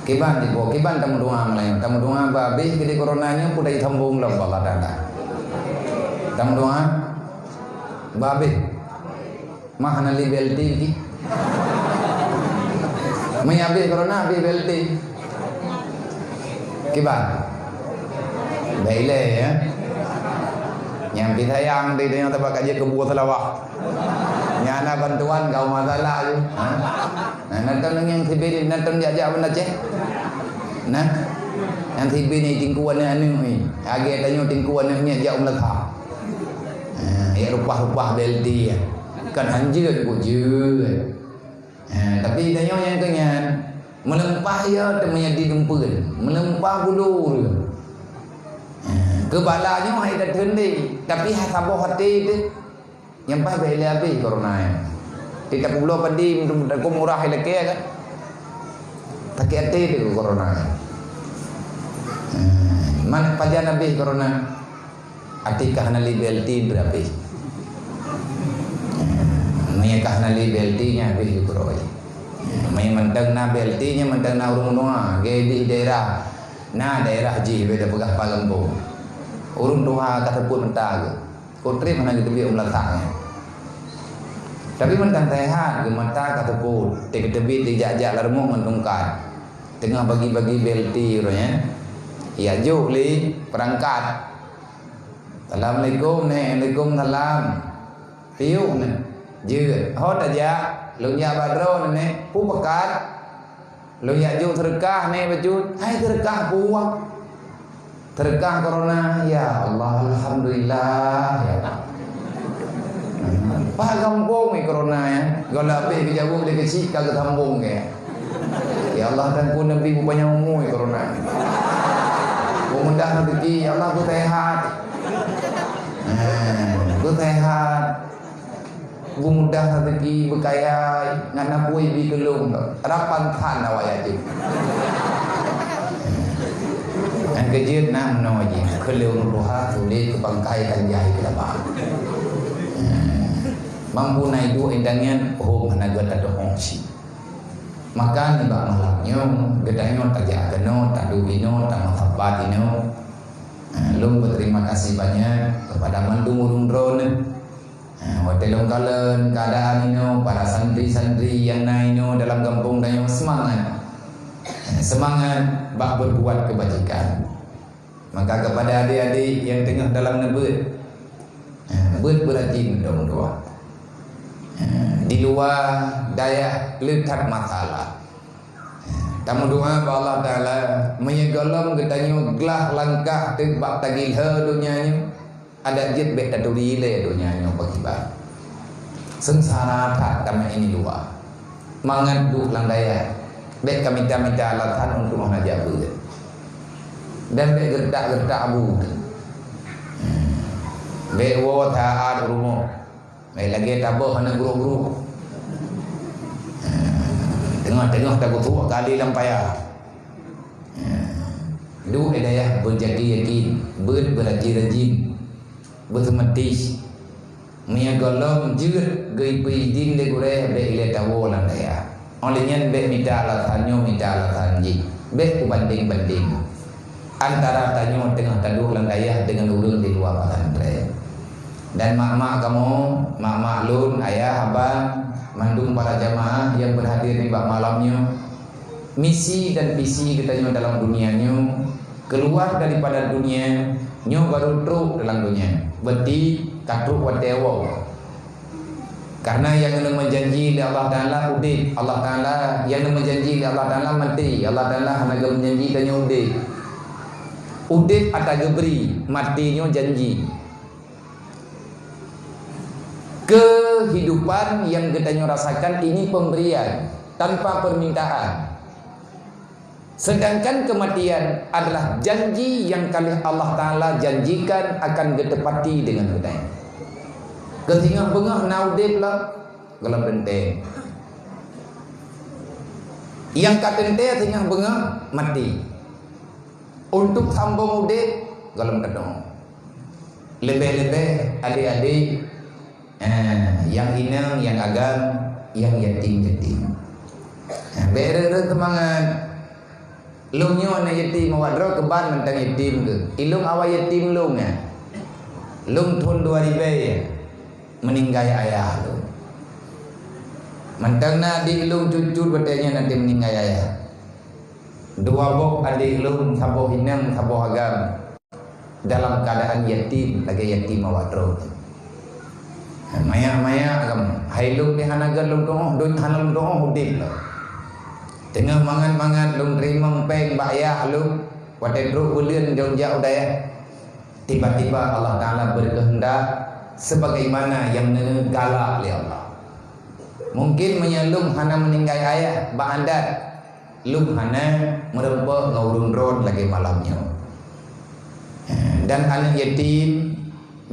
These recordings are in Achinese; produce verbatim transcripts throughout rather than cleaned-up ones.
Kiban dipo, kiban tameudoa meulayeue. Tameudoa babeh keu di corona nyoe, peue jisambong lom bak Allah Taala. Tameudoa babeh. Mah hana lé B L T ki. Meunyo habéh corona, habéh B L T. Kiban. Bèk ilèe, ya. Nyang pih sayang di tanyoe teuma ka jeuet keu buet seulawah. Nyan na bantuan keu masalah tu. Ha? Nah, nonton nyang sibiri, nonton jak-jak banda Aceh. Nah. Nyang sibiri ni tingku aneuk-aneuk ni. Lagèe tanyoe tingku aneuk miet jak u Melaka. Ha, ya rupah-rupah B L T ya. Kan hanjeuet ku jeuet. Ha, tapi tanyoe nyang keu nyan, meuleumpah ya teumeujadi dumpeuen, meuleumpah bulu ureueng. Ha, keu bala nyoe hai tateun deh, tapi ha saboh até teuh nyang paih bèk ilèe abéh corona nyan. Di tapubloe padi meunteuk murah ilèe kan. Sakét até teuh corona nyan. Ha, man pajan abéh corona. Até ka hana lé B L T beurabéh. Meunyo ka hana lé B L T nyan habéh geukeurôi. Meunyo mantong na B L T nyan mantong na ureueng tuha, lagèe di daerah. Na daerah jih beda peugah Palampong. Ureueng tuha ka seupôt mata geuh. Kok trép hana geuteubiet u meulatak nyan. Tapi mantong sehat geuh mata ka seupôt, teukeuteubiet dijak-jak lam rumoh ngon tungkat. Teungoh bagi-bagi B L T uroe nyan. Ya jok lé perangkat. Assalamualaikum, Nek. Waalaikumsalam. Piôh, Nek. Jeuet. Ho tajak? Lôn jak bak droeneuh, Nek. Peue peukat? Lôn jak jok seudeukah, Nek, bacut. Hai seudeukah peue? Seudeukah corona. Ya Allah, alhamdulillah. Ya Allah. Paih gampông ni corona, ya. Gohlom habéh geujaweueb lé keuchik ka geusambong, ya. Ya Allah, Teungku Nabi beupanyang umui corona. Beumudah rezeki, ya Allah, beuseuhat. Eh, beuseuhat. Beumudah rezeki, beukaya, ngon na peue bi keu lôn. Rapan that awak yatim. Nyang keujeuet na meunoe jih, keu lôn tuha sulet keu pangkai kan jai keu laba. Eh, mampu na iduek intan nyan, hom hana geutanyoe ong si. Maka nibak malam nyoe, geutanyoe tajak keunoe, taduek inoe, tameusapat inoe. Eh, lôn beuterima kasih banyak kepada mandum ureueng droeneuh. Eh, watèe lôn kalon keuadaan inoe, para santri-santri nyang na inoe dalam gampông tanyoe seumangat. Eh, seumangat bak beubuat keubajikan. Maka kepada adik-adik nyang teungoh dalam neubeuet, eh, beuet beurajin meudoa. Eh, di luwa dayah le that masalah. Eh, tameudoa bak Allah Taala, meunyoe gohlom geutanyoe glah langkah teuk bak tagilhö donya nyoe, adak jeuet bèk taturi lé donya nyoe pakriban. Seungsara that tamè ini luwa. Mangat duek lam dayah. Bèk ka mita-mita alasan untuk hana jak beuet. Dan bèk geuretak-geuretak abu. Bèk woe saát rumoh. Bèk lagèe taboh hana gurôh-gurôh. Teungoh-teungoh tagusok kali lam paya. Duek di dayah beujakin-jakin, beuet beurajin-rajin. Beuseumeutih. Meunyoe gohlom jeuet geupeuidin lé gurèe, bèk ilèe tawoe lam dayah. Óh lheueh nyan bèk mita alasan nyoe, mita alasan jih. Bèk peubandeng-bandeng antara tanyoe teungoh taduek lam dayah deungon ureueng di luwa pesantren. Dan mak-mak kamoe, mak-mak lôn, ayah, abang, mandum para jamaah nyang beuhadir nibak malam nyoe, misi dan visi geutanyoe dalam dunia nyoe, keuluwa daripada dunia nyoe baru trok dalam dunia. Berarti ka trok watèe woe. Karena nyang neumeujanji lé Allah Taala udép, Allah Taala nyang neumeujanji lé Allah Taala maté, Allah Taala hana geumeujanji tanyoe udép. Udép ata geubri, maté nyoe janji. Kehidupan yang geutanyoe rasakan ini pemberian tanpa permintaan. Sedangkan kematian adalah janji yang ka lheueh Allah Taala janjikan akan geutepati deungon geutanyoe. Keu singoh beungoh na udép lom, gohlom teuntèe. Nyang ka teuntèe singoh beungoh maté. Untuk sambong udép, gohlom teuntèe. Leubeh-leubeh adék-adék, eh, nyang inong, nyang agam, nyang yatim-yatim. Eh, bèk reueh-reueh seumangat. Lôn nyoe aneuk yatim awak droe keuban mantong yatim keuh. Ilôn awai yatim lôn, ya. Lôn thôn dua ribèe, ya, meuninggai ayah lôn. Mantong na adék lôn cut-cut watèe nyan até meuninggai ayah. Dua boh adék lôn, saboh inong, saboh agam. Dalam keuadaan yatim, lagèe yatim awak droe. Maya-maya agam, hai lôn pih hana gèt lôn tu'oh, dônya hana lôn tu'oh udép lom. Teungoh mangat-mangat lôn teurimong pèng bak yah lôn, watèe trok buleuen lôn jak u dayah. Tiba-tiba Allah Taala berkehendak sebagaimana nyang neugalak lé Allah. Mungkin meunyoe lôn hana meuninggai ayah bak adat, lôn hana meureumpok ngon ureueng droen lagèe malam nyoe. Dan aneuk yatim,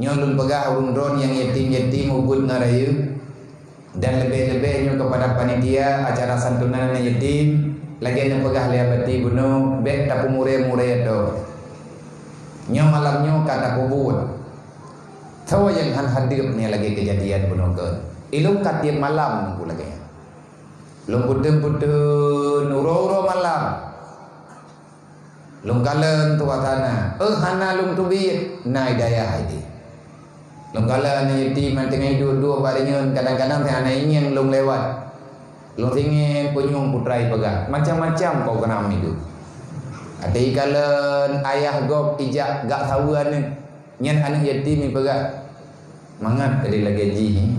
nyoe lôn peugah ureueng droen nyang yatim-yatim ubeut ngon rayeuk, dan leubeh-leubeh nyoe keupada panitia acara santunan aneuk yatim, lagèe neupeugah lé Abati bunoe, bèk tapeumuré-muré atoe. Nyoe malam nyoe ka tapeubuet. Soe nyang hana hadeup nyan lagèe keujadian bunoe keuh. Ilôn ka tiep malam nunggu lagèe nyan. Lôn peuteun-peuteun uroe-uroe malam. Lôn kalon tuha sana, eh, hana lôn teubiet, na hidayah idéh. Lôn kalon aneuk yatim nyang teungoh duek-duek bak rinyeun, kadang-kadang hana ingieng lôn lewat. Lôn singieng punyueng putra ipeugah, macam-macam program iduek. Até ikalon ayah gob ijak gak saweue aneuk. Nyan aneuk yatim ipeugah, mangat tadi lagèe jih,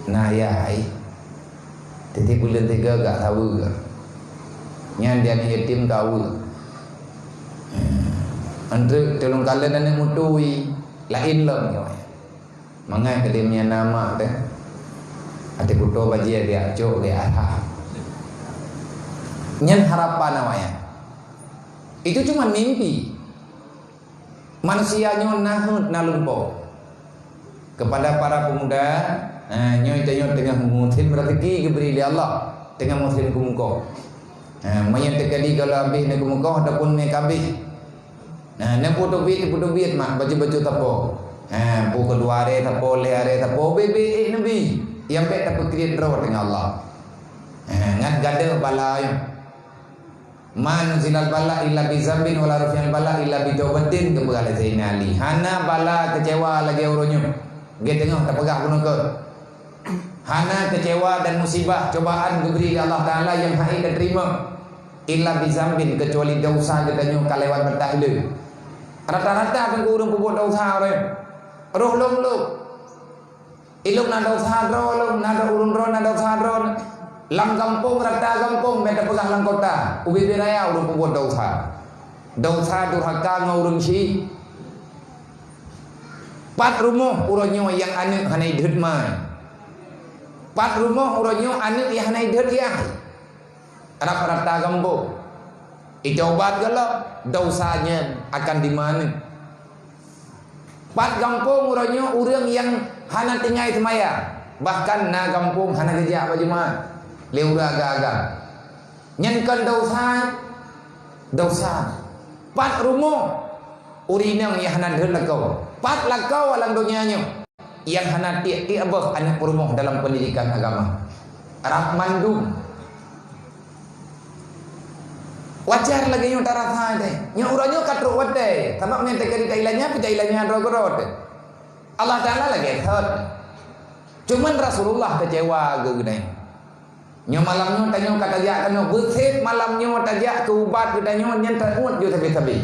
na ayah ai. Tiep-tiep buleuen tiga gak saweue gak. Nyan di aneuk yatim ka weue. Enteuk tulông kalon aneuk mutui, laén lom nyoe. Mangat tadi meunyan na mak teuh. Até kuto bajèe geucok geuarah. Nyan harapan awaknyan. Itu cuma mimpi. Manusia nyoe na heuet na lumpoe. Kepada para pemuda, ha, nyoe tanyoe teungoh musim rezeki geubri lé Allah, teungoh musim keumeukoh. Ha, meunyoe teukadi gohlom abéh na keumeukoh ataupun na kabéh. Nah, na peuteubiet, peuteubiet mak baju-baju sapo. Ha, peue keudua aré sapo, lhèe aré sapo, bèk-bèk ék neubi. Nyang bèk tapeukriet droe teungoh Allah. Ha, ngat gadôh bala nyoe. Ma nuzilal bala illa bi zambin wa la rufi'al bala illa bi taubatin, geupeugah lé Saidina Ali. Hana bala keucewa lagèe uroe nyoe. Geuteungoh tapeugah bunoe keuh. Hana keucewa dan musibah cobaan geubri lé Allah Taala nyang hana teurimong illa bi zambin, keucuali desya geutanyoe ka lewat batas le. Rata-rata teungku ureueng peubuet desya uroe nyoe. Roh lom-lom. Ilôn na desya droe lôn, na droe ureueng droe na desya droe. Lam gampông rata gampông, bèk tapeugah lam kota, ubé-bé raya ureueng peubuet desya. Desya durhaka ngon ureueng syik. Pat rumoh uroe nyoe nyang aneuk hana idhôt mai. Pat rumoh uroe nyoe aneuk nyang hana idhôt yah. Rab rata gampông. Itaubat galak, desya nyan akan dimeuaneuk. Pat gampông uroe nyoe ureueng nyang hana tinggai seumayang, bahkan na gampông hana geujak bak jeumaat lé ureueng agam-agam. Nyan kon desya, desya. Pat rumoh ureueng inong nyang hana deuh lakoe, pat lakoe lam donya nyoe nyang hana tiek-tiek boh aneuk peurumoh dalam pendidikan agama. Rab mandum. Wajar lagèe nyoe tarasa teuh. Nyoe uroe nyoe ka trok watèe. Sabab meunyo teukeudi tailanya, pih tailanya droe keudroe teuh. Allah Taala lagèe thot. Cuman Rasulullah keucewa geuh geutanyoe. Nyoe malam nyoe tanyoe ka tajak keunoe. Beusép malam nyoe tajak keu ubat geutanyoe nyan taôt ju sabe-sabe.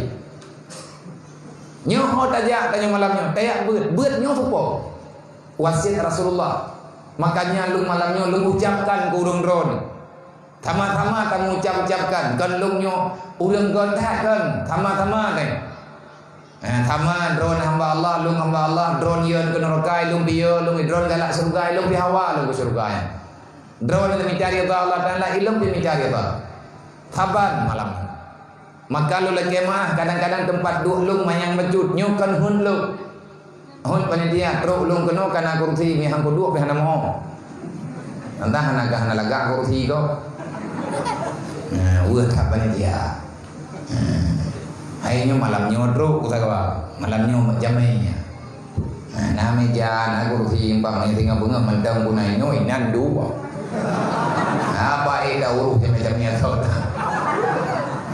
Nyoe ho tajak tanyoe malam nyoe, tajak beuet. Beuet nyoe soe po? Wasiet Rasulullah. Makanya lôn malam nyoe lôn ucapkan keu ureueng droeneuh. Sama-sama tamucap-ucapkan, kon lôn nyoe ureueng göt that kon, sama-sama teuh. Eh, sama droeneuh hamba Allah, lôn hamba Allah, droeneuh yön keu neuraka, lôn pih yö, lôn droeneuh galak syeuruga, lôn pih hawa lôn keu syeuruga. Droeneuh mita ridha Allah Taala, lôn pih mita ridha. Saban malam. Maka lôn lakèe meu'ah, kadang-kadang teumpat duek lôn manyang bacut, nyoe kon heuet lôn. Heuet panitia, trok lôn keunoe ka na kursi, meuhang kuduek pih hana moh. Entah hana gah hana lagak kursi ko. Nah, weueh that panitia. Nah, hai nyoe malam nyoe trok, ku sagoe. Malam nyoe jamèe nyan. Ha, na meuja, na kursi, umpama singoh beungoh mantong guna inoe, inan dua. Apa ék ta urus macam-macam nyan, soe ta?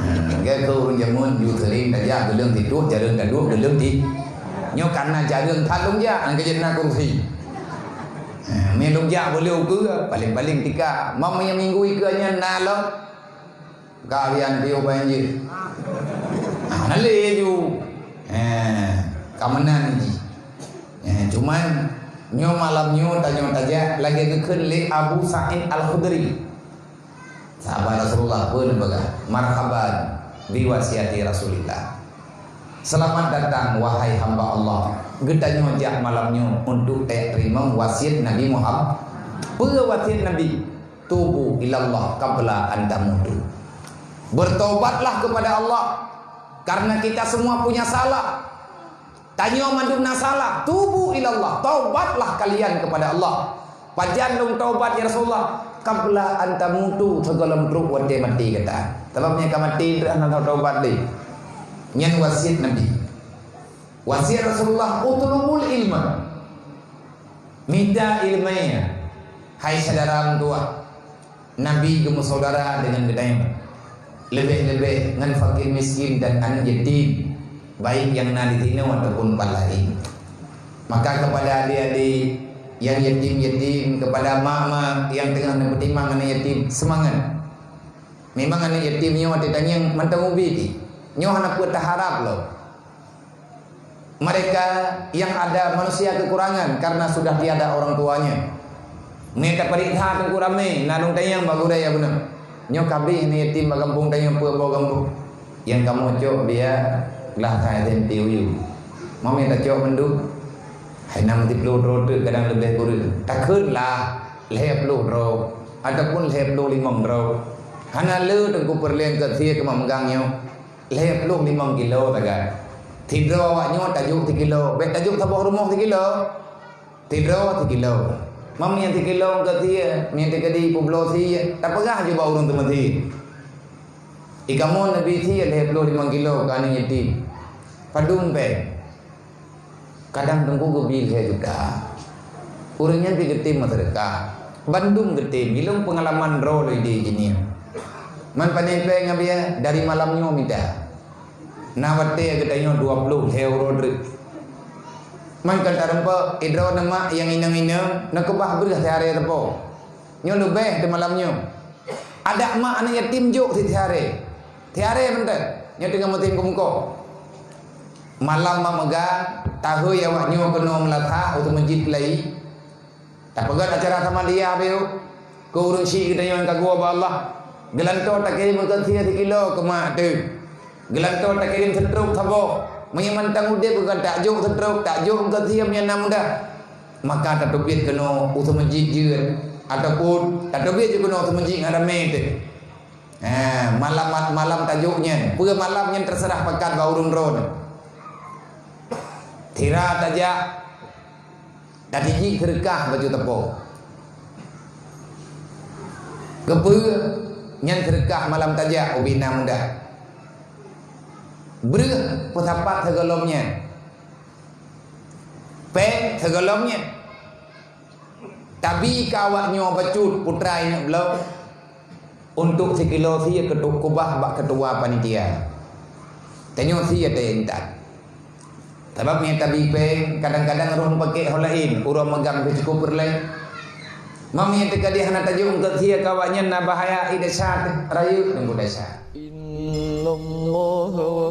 Hmm, kan? Keu ureueng jameun ju sering tajak, geuleueng tiduek, jareueng taduek, geuleueng ti. Nyoe kana jareueng that lôn jak, nyang keujeuet na kursi. Ha, mé lôn jak boleh ukeue, paling-paling tika. Mam nyang minggu ikeue nyan na lom. Ka abian piôh ban jih. Ha, na lé ju. Ha, ka meunan jih. Ha, cuman nyoe malam nyoe tanyoe tajak lagèe geukheun lé Abu Sa'id Al-Khudri. Sahabat Rasulullah pun peugah, "Marhaban bi wasiati Rasulillah." Selamat datang, wahai hamba Allah. Geutanyoe jak malam nyoe untuk teurimong wasiat Nabi Muhammad. Peue wasiat Nabi? "Tubu ilallah qabla an tamutu." Bertobatlah kepada Allah, karena kita semua punya salah. Tanyoe mandum na salah. "Tubu ilallah." Tobatlah kalian kepada Allah. "Pajan lôn tobat, ya Rasulullah?" "Qabla an tamutu," sigohlom trok watèe maté gata. Sabab nyang ka maté trok hana tobat lé. Nyan wasiat Nabi. Wasiat Rasulullah, "Utlubul ilma." Mita ileumèe, hai syedara meutuwah. Nabi geumeusaudara deungon geutanyoe, leubeh-leubeh ngon fakir miskin dan aneuk yatim, baik nyang na di sinoe ataupun pat laén. Maka kepada adik-adik nyang yatim-yatim, kepada mak-mak nyang teungoh neupeutimang aneuk yatim, seumangat! Memang aneuk yatim nyoe watèe tangieng mantong ubit jih. Nyoe hana peue taharab lom. Mereka yang ada manusia kekurangan karena sudah tiada orang tuanya. Mita pareksa Teungku Ramé, na lôn tanyong bak gurèe, ya beuna. Nyoe ka abéh aneuk yatim bak gampông tanyoe, peue boh gampông. Nyang kamoe cok biya glah that senti uyeue. Mami tacok mandum. Hai na meusiploh droe teuk kadang leubeh kureueng. Takheun lah lhèe ploh droe ataupun lhèe ploh limong droe. Hana le Teungku peureulèe keu sie keu mak meugang nyoe. Lhèe ploh limong kilo sagai. Sidroe awak nyoe tajok sikilo, bèk tajok saboh rumoh sikilo. Sidroe sikilo. Mam nyang sikilo keu sie, nyang teukeudi peubloe sie, tapeugah ju bak ureueng teumeusie. Di kamoe neubi sie lhèe ploh limong kilo keu aneuk yatim. Padum pèng. Kadang Teungku geubi lhèe juta. Ureueng nyan pih geutem meuseudeukah. Bandum geutem, ilôn peungalaman droe lôn idéh jih nyoe. Man pane pèng abéh dari malam nyoe mita. Na watèe geutanyoe dua ploh lhèe uroe treuk. Man kon tareumpok, sidroe neuh mak nyang inong-inong, neukeubah breuh siharèe teupô. Nyoe leubeh di malam nyoe. Adak mak aneuk yatim jok sit siharèe. Siharèe mantong. Nyoe teungoh musim keumeukoh. Malam mak meugang, tahôi awak nyoe keunoe meulasah u meuseujid Keulayi. Tapeugöt acara samadiyah beu. Keu ureueng syik geutanyoe nyang ka geuwoe bak Allah. Geulantoe takirém keu sie sikilo keu mak teuh. Geulantoe takirém seutrok saboh. Meunyoe mantong udép geutanyoe tajok seutrok, tajok keu sie meunyoe na muda. Maka tateubiet keunoe u meuseujid jeuet, ataupun tateubiet jih keunoe u meuseujid ngon ramé teuh. Ha, malam, malam tajok nyan. Peue malam nyan teuseurah pakat bak ureueng droe. Sira tajak, tatijik seudeukah baju teupô. Keupeue nyan seudeukah malam tajak ubé na muda. Breuh peusapat sigohlom nyan. Pèng sigohlom nyan. Tabi keu awak nyoe bacut putra inong bloe untuk sikilo sie keutuk kubah bak keutua panitia. Tanyoe sie teuintat. Sabab meunyoe tabi pèng, kadang-kadang roh meupakék ho laén, uroe meugang pih cukup peureulèe. Meunyoe teuka di hana tajok eungkot sie keu awak nyan na bahaya, i desya teuh, rayeuk nunggu desya. Innallaha wa